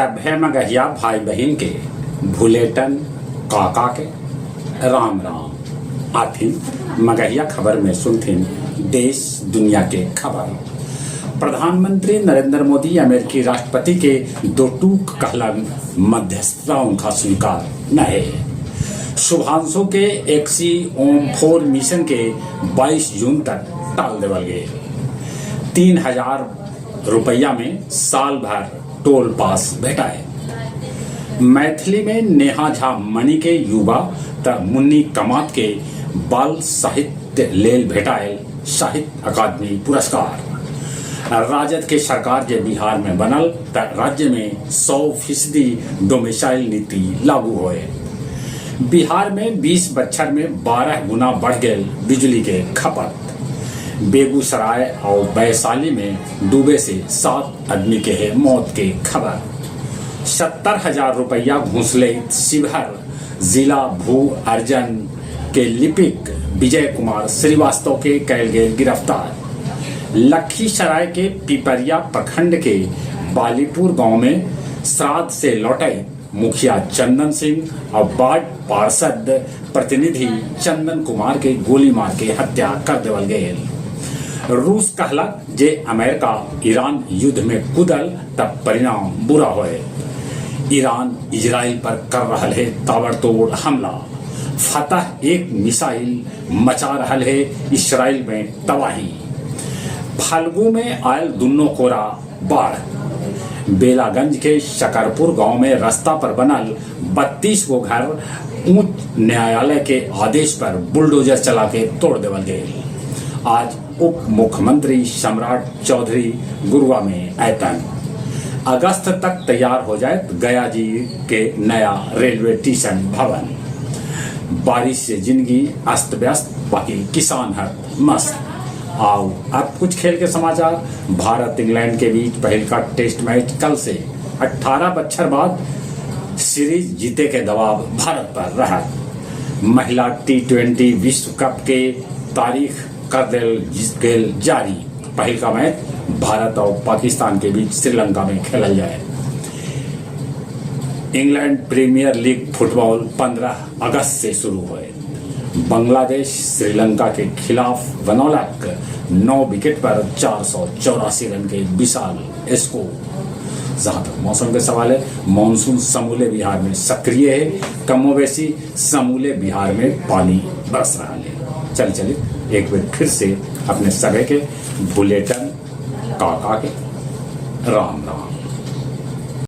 सभे मगहिया भाई बहिन के भुलेटन काका के राम राम। आथिन मगहिया खबर में सुनथिन देश दुनिया के खबर। प्रधानमंत्री नरेंद्र मोदी अमेरिकी राष्ट्रपति के दो टूक कहलन मध्यस्थता उनखा स्वीकार न हे। शुभांशु के एक्सी ओम 4 मिशन के 22 जून तक टाल देवल गेल। 3000 रुपया में साल भर टोल पास भेटाए। मैथिली में नेहा झा मणि के युवा त मुन्नी कमात के बाल साहित्य लेल भेटायल साहित्य अकादमी पुरस्कार। राजद के सरकार जे बिहार में बनल त राज्य में 100% डोमिसाइल नीति लागू होए। बिहार में 20 बच्छर में 12 गुना बढ़ गेल बिजली के खपत। बेगूसराय आउ वैशाली में डूबे से 7 अदमी के हे मौत के खबर। 70,000 रुपया घूस लेइत शिवहर जिला भू अर्जन के लिपिक विजय कुमार श्रीवास्तव के कैल गेल गिरफ्तार। लखीसराय के पिपरिया प्रखंड के बालीपुर गांव में श्राद्ध से लौटे मुखिया चंदन सिंह और वार्ड पार्षद प्रतिनिधि चंदन कुमार के गोली मार के हत्या कर देवल गेल। रूस कहलक जे अमेरिका ईरान युद्ध में कूदल तब परिणाम बुरा होए। ईरान इजराइल पर कर रहल है ताबड़तोड़ हमला। फतह एक मिसाइल मचा रहल है इसराइल में तबाही। फल्गु में आयल दुन्नो कोरा बाढ़। बेलागंज के शकरपुर गांव में रास्ता पर बनल 32 गो घर उच्च न्यायालय के आदेश पर बुलडोजर चला के तोड़ देवल गेल। आज उप मुख्यमंत्री सम्राट चौधरी गुरुआ में ऐतन। अगस्त तक तैयार हो जाए गया जी के नया रेलवे स्टेशन भवन। बारिश से जिंदगी अस्त व्यस्त, बाकी किसान हर मस्त। आओ अब कुछ खेल के समाचार। भारत इंग्लैंड के बीच पहल का टेस्ट मैच कल से। 18 बच्छर बाद सीरीज जीते के दबाव भारत पर रहा। महिला टी20 विश्व कप के तारीख कर देल गेल जारी। पहल का मैच भारत और पाकिस्तान के बीच श्रीलंका में खेलल जाए। इंग्लैंड प्रीमियर लीग फुटबॉल 15 अगस्त से शुरू हुए। बांग्लादेश श्रीलंका के खिलाफ बनौलक 9 विकेट पर 484 रन के विशाल स्कोर। जहां तक मौसम के सवाल है, मानसून समूले बिहार में सक्रिय है। कमोबेशी समूले बिहार में पानी बरस रहा है। चल चले एक बार फिर से अपने सभे के भुलेटन काका के राम राम।